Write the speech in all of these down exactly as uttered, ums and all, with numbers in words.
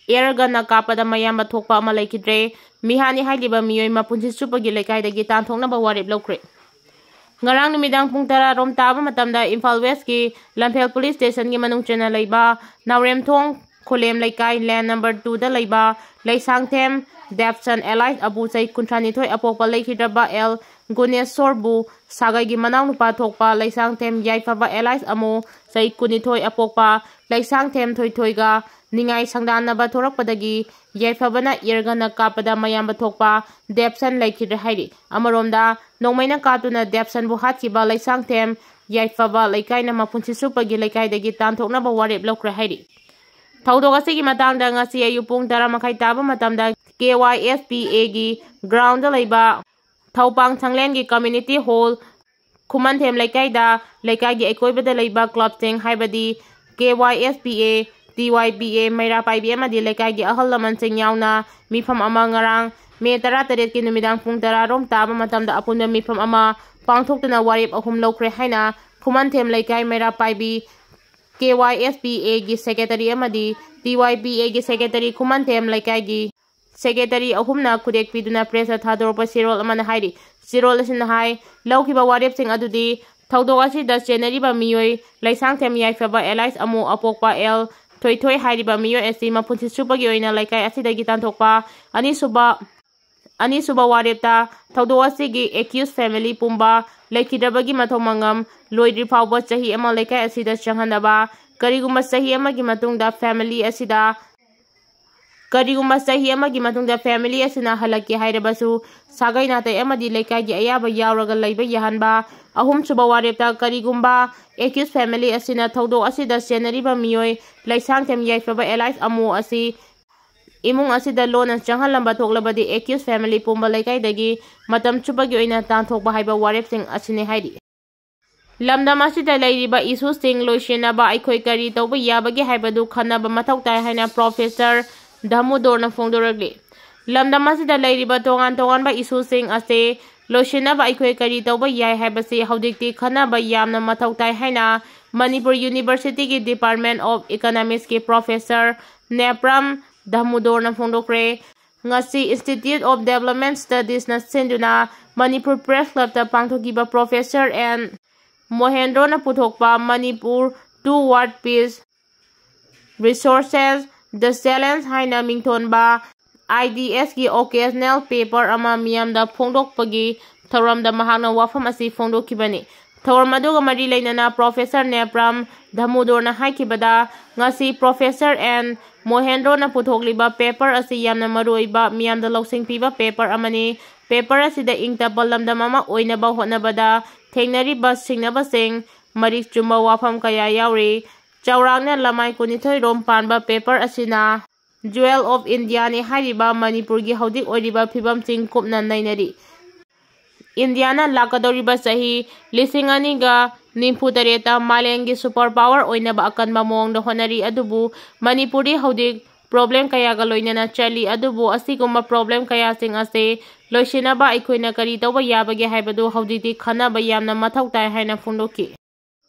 Air ꯒꯟꯅ ꯀꯥꯞꯄꯗ ꯃꯌꯥꯝꯕ ꯊꯣꯛꯄ ꯑꯃ ꯂꯩꯈꯤꯗ꯭ꯔꯦ꯫ ꯃꯤꯍꯥꯠꯅꯤ ꯍꯥꯏꯔꯤꯕ ꯃꯤꯑꯣꯏ ꯃꯄꯨꯟꯁꯤ ꯆꯨꯞꯄꯒꯤ ꯂꯩꯀꯥꯏꯗꯒꯤ ꯇꯥꯟꯊꯣꯛꯅꯕ ꯋꯥꯔꯦꯞ ꯂꯧꯈ꯭ꯔꯦ꯫ ꯉꯔꯥꯡ ꯅꯨꯃꯤꯗꯥꯡ ꯄꯨꯡ ꯇꯔꯥ ꯔꯣꯝ ꯇꯥꯕ ꯃꯇꯝꯗ ꯏꯝꯐꯥꯜ ꯋꯦꯁꯀꯤ ꯂꯝꯐꯦꯜ ꯄꯨꯂꯤꯁ ꯁ꯭ꯇꯦꯁꯟꯒꯤ ꯃꯅꯨꯡ ꯆꯟꯅ ꯂꯩꯕ ꯅꯥꯎꯔꯦꯝꯊꯣꯡ ꯈꯨꯂꯦꯝ ꯂꯩꯀꯥꯏ, ꯂꯦꯟ ꯅꯝꯕꯔ ꯇꯨꯗ ꯂꯩꯕ ꯂꯩꯁꯥꯡꯊꯦꯝ ꯗꯦꯞꯁꯟ ꯑꯦꯂꯥꯏꯁ ꯑꯕꯨ, ꯆꯍꯤ ꯀꯨꯟꯊ꯭ꯔꯥ ꯅꯤꯊꯣꯏ ꯑꯄꯣꯛꯄ ꯂꯩꯈꯤꯗ꯭ꯔꯕ ꯑꯦꯜ ꯒꯨꯅꯦꯁꯣꯔꯕꯨ ꯁꯥꯒꯩꯒꯤ ꯃꯅꯥꯎꯅꯨꯄꯥ ꯊꯣꯛꯄ ꯂꯩꯁꯥꯡꯊꯦꯝ ꯌꯥꯏꯐꯕ ꯑꯦꯂꯥꯏꯁ ꯑꯃꯨ, ꯆꯍꯤ ꯀꯨꯟꯅꯤꯊꯣꯏ ꯑꯄꯣꯛꯄ ꯂꯩꯁꯥꯡꯊꯦꯝ ꯊꯣꯏꯊꯣꯏꯒ ꯅꯤꯡꯉꯥꯏ ꯁꯪꯗꯥꯟꯅꯕ ꯊꯣꯔꯛꯄꯗꯒꯤ ꯌꯥꯏꯐꯕꯅ ꯑꯦꯌꯔ ꯒꯟꯅ ꯀꯥꯞꯄꯗ ꯃꯌꯥꯝꯕ ꯊꯣꯛꯄ ꯗꯦꯞꯁꯟ ꯂꯩꯈꯤꯗ꯭ꯔꯦ ꯍꯥꯏꯔꯤ꯫ ꯑꯃꯔꯣꯝꯗ, ꯅꯣꯡꯃꯩꯅ ꯀꯥꯞꯇꯨꯅ ꯗꯦꯞꯁꯟꯕꯨ ꯍꯥꯠꯈꯤꯕ ꯂꯩꯁꯥꯡꯊꯦꯝ ꯌꯥꯏꯐꯕ ꯂꯩꯀꯥꯏꯅ ꯃꯄꯨꯟꯁꯤ ꯆꯨꯞꯄꯒꯤ ꯂꯩꯀꯥꯏꯗꯒꯤ ꯇꯥꯟꯊꯣꯛꯅꯕ ꯋꯥꯔꯦꯞ ꯂꯧꯈ꯭ꯔꯦ ꯍꯥꯏꯔꯤ꯫ ꯊꯧꯗꯣꯛ ꯑꯁꯤꯒꯤ ꯃꯇꯥꯡꯗ ꯉꯁꯤ ꯑꯌꯨꯛ ꯄꯨꯡ ꯇꯔꯥ ꯃꯈꯥꯏ ꯇꯥꯕ ꯃꯇꯝꯗ ꯀꯦ ꯋꯥꯏ ꯑꯦꯁ ꯄꯤ ꯑꯦꯒꯤ ꯒ꯭ꯔꯥꯎꯟꯗ ꯂꯩꯕ ꯊꯧꯄꯥꯡ ꯁꯪꯂꯦꯟꯒꯤ ꯀꯝꯃ꯭ꯌꯨꯅꯤꯇꯤ ꯍꯣꯜ, ꯈꯨꯃꯟꯊꯦꯝ ꯂꯩꯀꯥꯏꯗ ꯂꯩꯀꯥꯏꯒꯤ ꯑꯀꯣꯏꯕꯗ ꯂꯩꯕ ꯀ꯭ꯂꯕꯁꯤꯡ ꯍꯥꯏꯕꯗꯤ ꯀꯦ ꯋꯥꯏ ꯑꯦꯁ ꯄꯤ ꯑꯦ, ꯇꯤ ꯋꯥꯏ ꯄꯤ ꯑꯦ, ꯃꯩꯔꯥ ꯄꯥꯏꯕꯤ ꯑꯃꯗꯤ ꯂꯩꯀꯥꯏꯒꯤ ꯑꯍꯜ ꯂꯃꯟꯁꯤꯡ ꯌꯥꯎꯅ ꯃꯤꯐꯝ ꯑꯃ ꯉꯔꯥꯡ ꯃꯦ ꯇꯔꯥꯇꯔꯦꯠꯀꯤ ꯅꯨꯃꯤꯗꯥꯡ ꯄꯨꯡ ꯇꯔꯥ ꯔꯣꯝ ꯇꯥꯕ ꯃꯇꯝꯗ ꯑꯄꯨꯟꯕ ꯃꯤꯐꯝ ꯑꯃ ꯄꯥꯡꯊꯣꯛꯇꯨꯅ ꯋꯥꯔꯦꯞ ꯑꯍꯨꯝ ꯂꯧꯈ꯭ꯔꯦ ꯍꯥꯏꯅ ꯈꯨꯃꯟꯊꯦꯝ ꯂꯩꯀꯥꯏ ꯃꯩꯔꯥ ꯄꯥꯏꯕꯤ ꯀꯦ ꯋꯥꯏ ꯑꯦꯁ ꯄꯤ ꯑꯦꯒꯤ ꯁꯦꯀ꯭ꯔꯦꯇꯔꯤ ꯑꯃꯗꯤ ꯇꯤ ꯋꯥꯏ ꯄꯤ ꯑꯦꯒꯤ ꯁꯦꯀ꯭ꯔꯦꯇꯔꯤ ꯈꯨꯃꯟꯊꯦꯝ ꯂꯩꯀꯥꯏꯒꯤ ꯁꯦꯀ꯭ꯔꯦꯇꯔꯤ ꯑꯍꯨꯝꯅ ꯈꯨꯗꯦꯛ ꯄꯤꯗꯨꯅ ꯄ꯭ꯔꯦꯁꯇ ꯊꯥꯗꯣꯔꯛꯄ ꯆꯦꯔꯣꯜ ꯑꯃꯅ ꯍꯥꯏꯔꯤ꯫ ꯆꯦꯔꯣꯜ ꯑꯁꯤꯅ ꯍꯥꯏ, ꯂꯧꯈꯤꯕ ꯋꯥꯔꯦꯞꯁꯤꯡ ꯑꯗꯨꯗꯤ ꯊꯧꯗꯣꯛ ꯑꯁꯤꯗ ꯆꯦꯟꯅꯔꯤꯕ ꯃꯤꯑꯣꯏ ꯂꯩꯁꯥꯡꯊꯦꯝ ꯌꯥꯏꯐꯕ ꯑꯦꯂꯥꯏꯁ ꯑꯃꯨ ꯑꯄꯣꯛꯄ ꯑꯦꯜ ꯊꯣꯏꯊꯣꯏ ꯍꯥꯏꯔꯤꯕ ꯃꯤꯑꯣꯏ ꯑꯁꯤ ꯃꯄꯨꯟꯁꯤ ꯆꯨꯞꯄꯒꯤ ꯑꯣꯏꯅ ꯂꯩꯀꯥꯏ ꯑꯁꯤꯗꯒꯤ ꯇꯥꯟꯊꯣꯛꯄ꯫ ꯑꯅꯤꯁꯨꯕ, ꯑꯅꯤꯁꯨꯕ ꯋꯥꯔꯦꯞꯇ ꯊꯧꯗꯣꯛ ꯑꯁꯤꯒꯤ ꯑꯦꯀ꯭ꯌꯨꯁ ꯐꯦꯃꯤꯂꯤ ꯄꯨꯝꯕ ꯂꯩꯈꯤꯗ꯭ꯔꯕꯒꯤ ꯃꯊꯧ ꯃꯉꯝ ꯂꯣꯏꯗ꯭ꯔꯤ ꯐꯥꯎꯕ ꯆꯍꯤ ꯑꯃ ꯂꯩꯀꯥꯏ ꯑꯁꯤꯗ ꯆꯪꯍꯟꯅꯕ, ꯀꯔꯤꯒꯨꯝꯕ ꯆꯍꯤ ꯑꯃꯒꯤ ꯃꯇꯨꯡꯗ ꯐꯦꯃꯤꯂꯤ ꯑꯁꯤꯗ ꯀꯔꯤꯒꯨꯝꯕ ꯆꯍꯤ ꯑꯃꯒꯤ ꯃꯇꯨꯡꯗ ꯐꯦꯃꯤꯂꯤ ꯑꯁꯤꯅ ꯍꯜꯂꯛꯀꯦ ꯍꯥꯏꯔꯕꯁꯨ, ꯁꯥꯒꯩ ꯅꯥꯇꯩ ꯑꯃꯗꯤ ꯂꯩꯀꯥꯏꯒꯤ ꯑꯌꯥꯕ ꯌꯥꯎꯔꯒ ꯂꯩꯕ ꯌꯥꯍꯟꯕ꯫ ꯑꯍꯨꯝꯁꯨꯕ ꯋꯥꯔꯦꯞꯇ, ꯀꯔꯤꯒꯨꯝꯕ ꯑꯦꯀ꯭ꯌꯨꯁ ꯐꯦꯃꯤꯂꯤ ꯑꯁꯤꯅ ꯊꯧꯗꯣꯛ ꯑꯁꯤꯗ ꯆꯦꯟꯅꯔꯤꯕ ꯃꯤꯑꯣꯏ ꯂꯩꯁꯥꯡꯊꯦꯝ ꯌꯥꯏꯐꯕ ꯑꯦꯂꯥꯏꯁ ꯑꯃꯨ ꯑꯁꯤ ꯏꯃꯨꯡ ꯑꯁꯤꯗ ꯂꯣꯟꯅ ꯆꯪꯍꯜꯂꯝꯕ ꯊꯣꯛꯂꯕꯗꯤ, ꯑꯦꯀ꯭ꯌꯨꯁ ꯐꯦꯃꯤꯂꯤ ꯄꯨꯝꯕ ꯂꯩꯀꯥꯏꯗꯒꯤ ꯃꯇꯝ ꯆꯨꯞꯄꯒꯤ ꯑꯣꯏꯅ ꯇꯥꯟꯊꯣꯛꯄ ꯍꯥꯏꯕ ꯋꯥꯔꯦꯞꯁꯤꯡ ꯑꯁꯤꯅꯤ ꯍꯥꯏꯔꯤ꯫ ꯂꯝꯗꯝ ꯑꯁꯤꯗ ꯂꯩꯔꯤꯕ ꯏꯁꯨꯁꯤꯡ ꯂꯣꯏꯁꯤꯟꯅꯕ ꯑꯩꯈꯣꯏ ꯀꯔꯤ ꯇꯧꯕ ꯌꯥꯕꯒꯦ ꯍꯥꯏꯕꯗꯨ ꯈꯟꯅꯕ ꯃꯊꯧ ꯇꯥꯏ ꯍꯥꯏꯅ ꯄ꯭ꯔꯣꯐꯦꯁꯔ ꯙꯃꯨꯗꯣꯔꯅ ꯐꯣꯡꯗꯣꯔꯛꯂꯤ꯫ ꯂꯝꯗꯝ ꯑꯁꯤꯗ ꯂꯩꯔꯤꯕ ꯇꯣꯉꯥꯟ ꯇꯣꯉꯥꯟꯕ ꯏꯁꯨꯁꯤꯡ ꯑꯁꯤ ꯂꯣꯏꯁꯤꯟꯅꯕ ꯑꯩꯈꯣꯏ ꯀꯔꯤ ꯇꯧꯕ ꯌꯥꯏ ꯍꯥꯏꯕꯁꯤ ꯍꯧꯖꯤꯛꯇꯤ ꯈꯟꯅꯕ ꯌꯥꯝꯅ ꯃꯊꯧ ꯇꯥꯏ ꯍꯥꯏꯅ ꯃꯅꯤꯄꯨꯔ ꯌꯨꯅꯤꯚꯔꯁꯤꯇꯤꯒꯤ ꯗꯤꯄꯥꯔꯠꯃꯦꯟ ꯑꯣꯐ ꯏꯀꯣꯅꯣꯃꯤꯛꯁꯀꯤ ꯄ꯭ꯔꯣꯐꯦꯁꯔ ꯅꯦꯄ꯭ꯔꯝ ꯙꯃꯨꯗꯣꯔꯅ ꯐꯣꯡꯗꯣꯛꯈ꯭ꯔꯦ꯫ ꯉꯁꯤ Institute of Development Studiesꯅ ꯁꯤꯟꯗꯨꯅ ꯃꯅꯤꯄꯨꯔ Press Clubꯇ ꯄꯥꯡꯊꯣꯛꯈꯤꯕ Professor N ꯃꯣꯍꯦꯟꯗ꯭ꯔꯣꯅ ꯄꯨꯊꯣꯛꯄ Manipur Toward Peace, Resources, The Challenge ꯍꯥꯏꯅ ꯃꯤꯡꯊꯣꯟꯕ IDSꯀꯤ occasional paper ꯑꯃ ꯃꯤꯌꯥꯝꯗ ꯐꯣꯡꯗꯣꯛꯄꯒꯤ ꯊꯧꯔꯝꯗ ꯃꯍꯥꯛꯅ ꯋꯥꯐꯝ ꯑꯁꯤ ꯐꯣꯡꯗꯣꯛꯈꯤꯕꯅꯤ꯫ ꯊꯧꯔꯝ ꯑꯗꯨꯒ ꯃꯔꯤ ꯂꯩꯅꯅ Professor ꯅꯦꯄ꯭ꯔꯥꯝ ꯙꯃꯨꯗꯣꯔꯅ ꯍꯥꯏꯈꯤꯕꯗ, ꯉꯁꯤ Professor N ꯃꯣꯍꯦꯟꯗ꯭ꯔꯣꯅ ꯄꯨꯊꯣꯛꯂꯤꯕ paper ꯑꯁꯤ ꯌꯥꯝꯅ ꯃꯔꯨꯑꯣꯏꯕ, ꯃꯤꯌꯥꯝꯗ ꯂꯧꯁꯤꯡ ꯄꯤꯕ paper ꯑꯃꯅꯤ꯫ Paper ꯑꯁꯤꯗ ꯏꯪ ꯇꯞꯄ ꯂꯝꯗꯝ ꯑꯃ ꯑꯣꯏꯅꯕ ꯍꯣꯠꯅꯕꯗ ꯊꯦꯡꯅꯔꯤꯕ ꯁꯤꯡꯅꯕꯁꯤꯡ, ꯃꯔꯤꯛ ꯆꯨꯝꯕ ꯋꯥꯐꯝ ꯀꯌꯥ ꯌꯥꯎꯔꯤ꯫ ꯆꯥꯎꯔꯥꯛꯅ ꯂꯃꯥꯏ ꯀꯨꯟꯅꯤꯊꯣꯏ ꯔꯣꯝ ꯄꯥꯟꯕ paper ꯑꯁꯤꯅ Jewel of Indiaꯅꯤ ꯍꯥꯏꯔꯤꯕ ꯃꯅꯤꯄꯨꯔꯒꯤ ꯍꯧꯖꯤꯛ ꯑꯣꯏꯔꯤꯕ ꯐꯤꯕꯝꯁꯤꯡ ꯀꯨꯞꯅ ꯅꯩꯅꯔꯤ꯫ ꯏꯟꯗꯤꯌꯥꯅ ꯂꯥꯛꯀꯗꯧꯔꯤꯕ ꯆꯍꯤ ꯂꯤꯁꯤꯡ ꯑꯅꯤꯒ ꯅꯤꯐꯨ ꯇꯔꯦꯠꯇ ꯃꯥꯂꯦꯝꯒꯤ super power ꯑꯣꯏꯅꯕ ꯑꯀꯟꯕ ꯃꯑꯣꯡꯗ ꯍꯣꯠꯅꯔꯤ, ꯑꯗꯨꯕꯨ ꯃꯅꯤꯄꯨꯔꯗꯤ ꯍꯧꯖꯤꯛ problem ꯀꯌꯥꯒ ꯂꯣꯏꯅꯅ ꯆꯠꯂꯤ, ꯑꯗꯨꯕꯨ ꯑꯁꯤꯒꯨꯝꯕ problem ꯀꯌꯥꯁꯤꯡ ꯑꯁꯤ ꯂꯣꯏꯁꯤꯟꯅꯕ ꯑꯩꯈꯣꯏꯅ ꯀꯔꯤ ꯇꯧꯕ ꯌꯥꯕꯒꯦ ꯍꯥꯏꯕꯗꯨ ꯍꯧꯖꯤꯛꯇꯤ ꯈꯟꯅꯕ ꯌꯥꯝꯅ ꯃꯊꯧ ꯇꯥꯏ ꯍꯥꯏꯅ ꯐꯣꯡꯗꯣꯛꯈꯤ꯫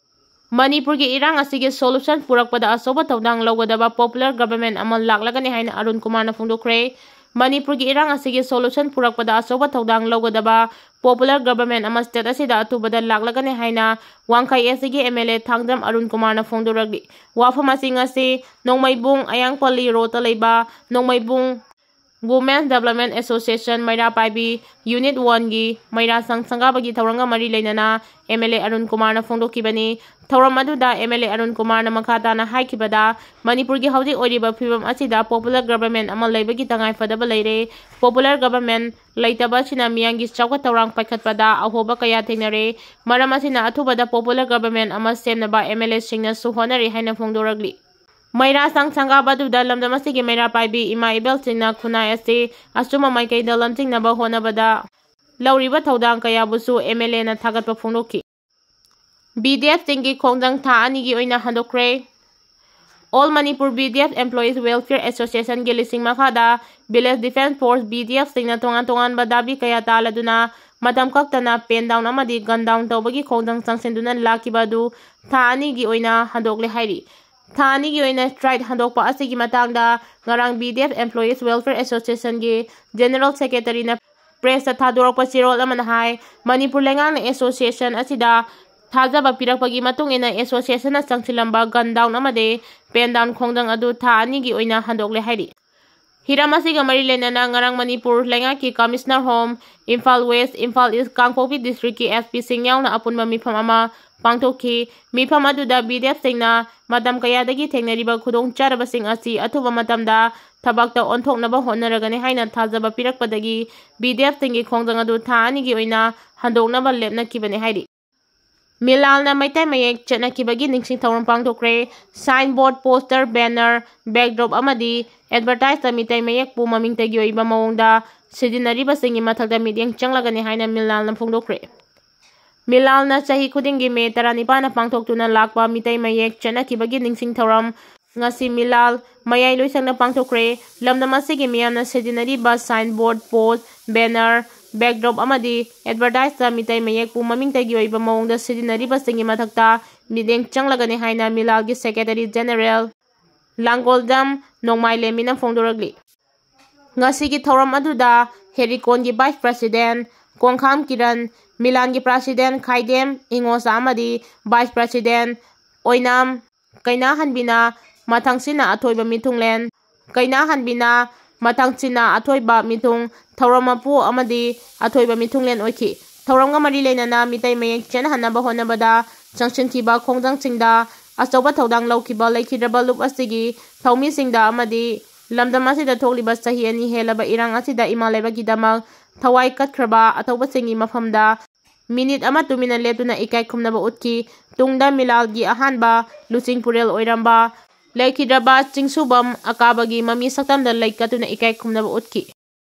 ꯃꯅꯤꯄꯨꯔꯒꯤ ꯏꯔꯥꯡ ꯑꯁꯤꯒꯤ solution ꯄꯨꯔꯛꯄꯗ ꯑꯆꯧꯕ ꯊꯧꯗꯥꯡ ꯂꯧꯒꯗꯕ popular government ꯑꯃ ꯂꯥꯛꯂꯒꯅꯤ ꯍꯥꯏꯅ ꯑꯔꯨꯟ ꯀꯨꯃꯥꯔꯅ ꯐꯣꯡꯗꯣꯛꯈ꯭ꯔꯦ꯫ ꯃꯅꯤꯄꯨꯔꯒꯤ ꯏꯔꯥꯡ ꯑꯁꯤꯒꯤ solution ꯄꯨꯔꯛꯄꯗ ꯑꯆꯧꯕ ꯊꯧꯗꯥꯡ ꯂꯧꯒꯗꯕ popular government ꯑꯃ state ꯑꯁꯤꯗ ꯑꯊꯨꯕꯗ ꯂꯥꯛꯂꯒꯅꯤ ꯍꯥꯏꯅ ꯋꯥꯡꯈꯩ AC ꯒꯤ MLA ꯊꯥꯡꯖꯝ ꯑꯔꯨꯟ ꯀꯨꯃꯥꯔꯅ ꯐꯣꯡꯗꯣꯔꯛꯂꯤ꯫ ꯋꯥꯐꯝ ꯑꯁꯤ ꯉꯁꯤ ꯅꯣꯡꯃꯩꯕꯨꯡ ꯑꯌꯥꯡꯄꯜꯂꯤ road ꯇ ꯂꯩꯕ ꯅꯣꯡꯃꯩꯕꯨꯡ Women's Development Association ꯃꯩꯔꯥ ꯄꯥꯏꯕꯤ Unit one ꯒꯤ ꯃꯩꯔꯥ ꯁꯪ ꯁꯪꯒꯥꯕꯒꯤ ꯊꯧꯔꯝꯒ ꯃꯔꯤ ꯂꯩꯅꯅ MLA ꯑꯔꯨꯟ ꯀꯨꯃꯥꯔꯅ ꯐꯣꯡꯗꯣꯛꯈꯤꯕꯅꯤ꯫ ꯊꯧꯔꯝ ꯑꯗꯨꯗ MLA ꯑꯔꯨꯟ ꯀꯨꯃꯥꯔꯅ ꯃꯈꯥ ꯇꯥꯅ ꯍꯥꯏꯈꯤꯕꯗ, ꯃꯅꯤꯄꯨꯔꯒꯤ ꯍꯧꯖꯤꯛ ꯑꯣꯏꯔꯤꯕ ꯐꯤꯕꯝ ꯑꯁꯤꯗ popular government ꯑꯃ ꯂꯩꯕꯒꯤ ꯇꯉꯥꯏ ꯐꯗꯕ ꯂꯩꯔꯦ꯫ Popular government ꯂꯩꯇꯕ ꯑꯁꯤꯅ ꯃꯤꯌꯥꯝꯒꯤ ꯆꯥꯎꯈꯠ ꯊꯧꯔꯥꯡ ꯄꯥꯏꯈꯠꯄꯗ ꯑꯍꯣꯕ ꯀꯌꯥ ꯊꯦꯡꯅꯔꯦ꯫ ꯃꯔꯝ ꯑꯁꯤꯅ ꯑꯊꯨꯕꯗ popular government ꯑꯃ ꯁꯦꯝꯅꯕ MLA ꯁꯤꯡꯅꯁꯨ ꯍꯣꯠꯅꯔꯤ ꯍꯥꯏꯅ ꯐꯣꯡꯗꯣꯔꯛꯂꯤ꯫ ꯃꯩꯔꯥ ꯁꯪ ꯁꯪꯒꯥꯕ ꯑꯗꯨꯗ ꯂꯝꯗꯝ ꯑꯁꯤꯒꯤ ꯃꯩꯔꯥ ꯄꯥꯏꯕꯤ ꯏꯃꯥ ꯏꯕꯦꯜꯁꯤꯡꯅ ꯈꯨꯟꯅꯥꯏ ꯑꯁꯤ ꯑꯆꯨꯝꯕ ꯃꯥꯏꯀꯩꯗ ꯂꯝꯖꯤꯡꯅꯕ ꯍꯣꯠꯅꯕꯗ ꯂꯧꯔꯤꯕ ꯊꯧꯗꯥꯡ ꯀꯌꯥꯕꯨꯁꯨ MLA ꯅ ꯊꯥꯒꯠꯄ ꯐꯣꯡꯗꯣꯛꯈꯤ꯫ BDF ꯁꯤꯡꯒꯤ ꯈꯣꯡꯖꯪ ꯊꯥ ꯑꯅꯤꯒꯤ ꯑꯣꯏꯅ ꯍꯟꯗꯣꯛꯈ꯭ꯔꯦ꯫ All Manipur BDF Employees Welfare Association ꯒꯤ ꯂꯤꯁꯤꯡ ꯃꯈꯥꯗ Village Defence Force BDF ꯁꯤꯡꯅ ꯇꯣꯉꯥꯟ ꯇꯣꯉꯥꯟꯕ ꯗꯥꯕꯤ ꯀꯌꯥ ꯇꯥꯜꯂꯗꯨꯅ ꯃꯇꯝ ꯀꯛꯇꯅ pen down ꯑꯃꯗꯤ gun down ꯇꯧꯕꯒꯤ ꯈꯣꯡꯖꯪ ꯆꯪꯁꯤꯟꯗꯨꯅ ꯂꯥꯛꯈꯤꯕ ꯑꯗꯨ ꯊꯥ ꯑꯅꯤꯒꯤ ꯑꯣꯏꯅ ꯍꯟꯗꯣꯛꯂꯦ ꯍꯥꯏꯔꯤ꯫ ꯊꯥ ꯑꯅꯤꯒꯤ ꯑꯣꯏꯅ strike ꯍꯟꯗꯣꯛꯄ ꯑꯁꯤꯒꯤ ꯃꯇꯥꯡꯗ ꯉꯔꯥꯡ B D F Employees Welfare Association ꯒꯤ General Secretary ꯅ press ꯇ ꯊꯥꯗꯣꯔꯛꯄ ꯆꯦꯔꯣꯜ ꯑꯃꯅ ꯍꯥꯏ, ꯃꯅꯤꯄꯨꯔ ꯂꯩꯉꯥꯛꯅ association ꯑꯁꯤꯗ ꯊꯥꯖꯕ ꯄꯤꯔꯛꯄꯒꯤ ꯃꯇꯨꯡ ꯏꯟꯅ association ꯅ ꯆꯪꯁꯤꯜꯂꯝꯕ gun down ꯑꯃꯗꯤ pen down ꯈꯣꯡꯖꯪ ꯑꯗꯨ ꯊꯥ ꯑꯅꯤꯒꯤ ꯑꯣꯏꯅ ꯍꯟꯗꯣꯛꯂꯦ ꯍꯥꯏꯔꯤ꯫ ꯍꯤꯔꯝ ꯑꯁꯤꯒ ꯃꯔꯤ ꯂꯩꯅꯅ ꯉꯔꯥꯡ ꯃꯅꯤꯄꯨꯔ ꯂꯩꯉꯥꯛꯀꯤ Commissioner Home, Imphal West, Imphal East, ꯀꯥꯡꯄꯣꯛꯄꯤ district ꯀꯤ S P ꯁꯤꯡ ꯌꯥꯎꯅ ꯑꯄꯨꯟꯕ ꯃꯤꯐꯝ ꯑꯃ ꯄꯥꯡꯊꯣꯛꯈꯤ꯫ ꯃꯤꯐꯝ ꯑꯗꯨꯗ B D F ꯁꯤꯡꯅ ꯃꯇꯝ ꯀꯌꯥꯗꯒꯤ ꯊꯦꯡꯅꯔꯤꯕ ꯈꯨꯗꯣꯡꯆꯥꯗꯕꯁꯤꯡ ꯑꯁꯤ ꯑꯊꯨꯕ ꯃꯇꯝꯗ ꯊꯕꯛꯇ ꯑꯣꯟꯊꯣꯛꯅꯕ ꯍꯣꯠꯅꯔꯒꯅꯤ ꯍꯥꯏꯅ ꯊꯥꯖꯕ ꯄꯤꯔꯛꯄꯗꯒꯤ B D F ꯁꯤꯡꯒꯤ ꯈꯣꯡꯖꯪ ꯑꯗꯨ ꯊꯥ ꯑꯅꯤꯒꯤ ꯑꯣꯏꯅ ꯍꯟꯗꯣꯛꯅꯕ ꯂꯦꯞꯅꯈꯤꯕꯅꯤ ꯍꯥꯏꯔꯤ꯫ ꯃꯤꯂꯥꯜꯅ ꯃꯩꯇꯩ ꯃꯌꯦꯛ ꯆꯠꯅꯈꯤꯕꯒꯤ ꯅꯤꯡꯁꯤꯡ ꯊꯧꯔꯝ ꯄꯥꯡꯊꯣꯛꯈ꯭ꯔꯦ꯫ Signboard, poster, banner, backdrop ꯑꯃꯗꯤ advertise ꯇ ꯃꯤꯇꯩ ꯃꯌꯦꯛꯄꯨ ꯃꯃꯤꯡꯇꯒꯤ ꯑꯣꯏꯕ ꯃꯑꯣꯡꯗ ꯁꯤꯖꯤꯟꯅꯔꯤꯕꯁꯤꯡꯒꯤ ꯃꯊꯛꯇ ꯃꯤꯠꯌꯦꯡ ꯆꯪꯂꯒꯅꯤ ꯍꯥꯏꯅ ꯃꯤꯂꯥꯜꯅ ꯐꯣꯡꯗꯣꯛꯈ꯭ꯔꯦ꯫ ꯃꯤꯂꯥꯜꯅ ꯆꯍꯤ ꯈꯨꯗꯤꯡꯒꯤ ꯃꯦ ꯇꯔꯥꯅꯤꯄꯥꯟꯅ ꯄꯥꯡꯊꯣꯛꯇꯨꯅ ꯂꯥꯛꯄ ꯃꯤꯇꯩ ꯃꯌꯦꯛ ꯆꯠꯅꯈꯤꯕꯒꯤ ꯅꯤꯡꯁꯤꯡ ꯊꯧꯔꯝ ꯉꯁꯤ ꯃꯤꯂꯥꯜ ꯃꯌꯥꯏ ꯂꯣꯏꯁꯪꯗ ꯄꯥꯡꯊꯣꯛꯈ꯭ꯔꯦ꯫ ꯂꯝꯗꯝ ꯑꯁꯤꯒꯤ ꯃꯤꯌꯥꯝꯅ ꯁꯤꯖꯤꯟꯅꯔꯤꯕ signboard, post, banner, backdrop ꯑꯃꯗꯤ advertise ꯇ ꯃꯤꯇꯩ ꯃꯌꯦꯛꯄꯨ ꯃꯃꯤꯡꯇꯒꯤ ꯑꯣꯏꯕ ꯃꯑꯣꯡꯗ ꯁꯤꯖꯤꯟꯅꯔꯤꯕꯁꯤꯡꯒꯤ ꯃꯊꯛꯇ ꯃꯤꯠꯌꯦꯡ ꯆꯪꯂꯒꯅꯤ ꯍꯥꯏꯅ ꯃꯤꯂꯥꯜꯒꯤ Secretary General ꯂꯥꯡꯒꯣꯜꯖꯝ ꯅꯣꯡꯃꯥꯏꯂꯦꯝꯕꯤꯅ ꯐꯣꯡꯗꯣꯔꯛꯂꯤ꯫ ꯉꯁꯤꯒꯤ ꯊꯧꯔꯝ ꯑꯗꯨꯗ ꯍꯦꯔꯤꯀꯣꯟꯒꯤ Vice President ꯀꯣꯡꯈꯥꯝ ꯀꯤꯔꯟ, ꯃꯤꯂꯥꯟꯒꯤ President ꯈꯥꯏꯗꯦꯝ ꯏꯉꯣꯆꯥ ꯑꯃꯗꯤ Vice President ꯑꯣꯏꯅꯥꯝ ꯀꯩꯅꯥꯍꯟꯕꯤꯅ ꯃꯊꯪꯁꯤꯠꯅ ꯑꯊꯣꯏꯕ ꯃꯤꯊꯨꯡꯂꯦꯟ, ꯀꯩꯅꯥꯍꯟꯕꯤꯅ ꯃꯊꯪꯁꯤꯠꯅ ꯑꯊꯣꯏꯕ ꯃꯤꯊꯨꯡ, ꯊꯧꯔꯝ ꯃꯄꯨ ꯑꯃꯗꯤ ꯑꯊꯣꯏꯕ ꯃꯤꯊꯨꯡꯂꯦꯟ ꯑꯣꯏꯈꯤ꯫ ꯊꯧꯔꯝꯒ ꯃꯔꯤ ꯂꯩꯅꯅ ꯃꯤꯇꯩ ꯃꯌꯦꯛ ꯆꯦꯟꯍꯟꯅꯕ ꯍꯣꯠꯅꯕꯗ ꯆꯪꯁꯤꯟꯈꯤꯕ ꯈꯣꯡꯖꯪꯁꯤꯡꯗ ꯑꯆꯧꯕ ꯊꯧꯗꯥꯡ ꯂꯧꯈꯤꯕ ꯂꯩꯈꯤꯗ꯭ꯔꯕ ꯂꯨꯞ ꯑꯁꯤꯒꯤ ꯊꯧꯃꯤꯁꯤꯡꯗ ꯑꯃꯗꯤ ꯂꯝꯗꯝ ꯑꯁꯤꯗ ꯊꯣꯛꯂꯤꯕ ꯆꯍꯤ ꯑꯅꯤ ꯍꯦꯜꯂꯕ ꯏꯔꯥꯡ ꯑꯁꯤꯗ ꯏꯃꯥ ꯂꯩꯕꯥꯛꯀꯤꯗꯃꯛ ꯊꯋꯥꯏ ꯀꯠꯈ꯭ꯔꯕ ꯑꯊꯧꯕꯁꯤꯡꯒꯤ ꯃꯐꯝꯗ ꯃꯤꯅꯤꯠ ꯑꯃ ꯇꯨꯃꯤꯟꯅ ꯂꯦꯞꯇꯨꯅ ꯏꯀꯥꯏ ꯈꯨꯝꯅꯕ ꯎꯠꯈꯤ꯫ ꯇꯨꯡꯗ ꯃꯤꯂꯥꯜꯒꯤ ꯑꯍꯥꯟꯕ ꯂꯨꯆꯤꯡ ꯄꯨꯔꯦꯜ ꯑꯣꯏꯔꯝꯕ ꯂꯩꯈꯤꯗ꯭ꯔꯕ ꯆꯤꯡꯁꯨꯕꯝ ꯑꯀꯥꯕꯒꯤ ꯃꯃꯤ ꯁꯛꯇꯝꯗ ꯂꯩ ꯀꯠꯇꯨꯅ ꯏꯀꯥꯏ ꯈꯨꯝꯅꯕ ꯎꯠꯈꯤ꯫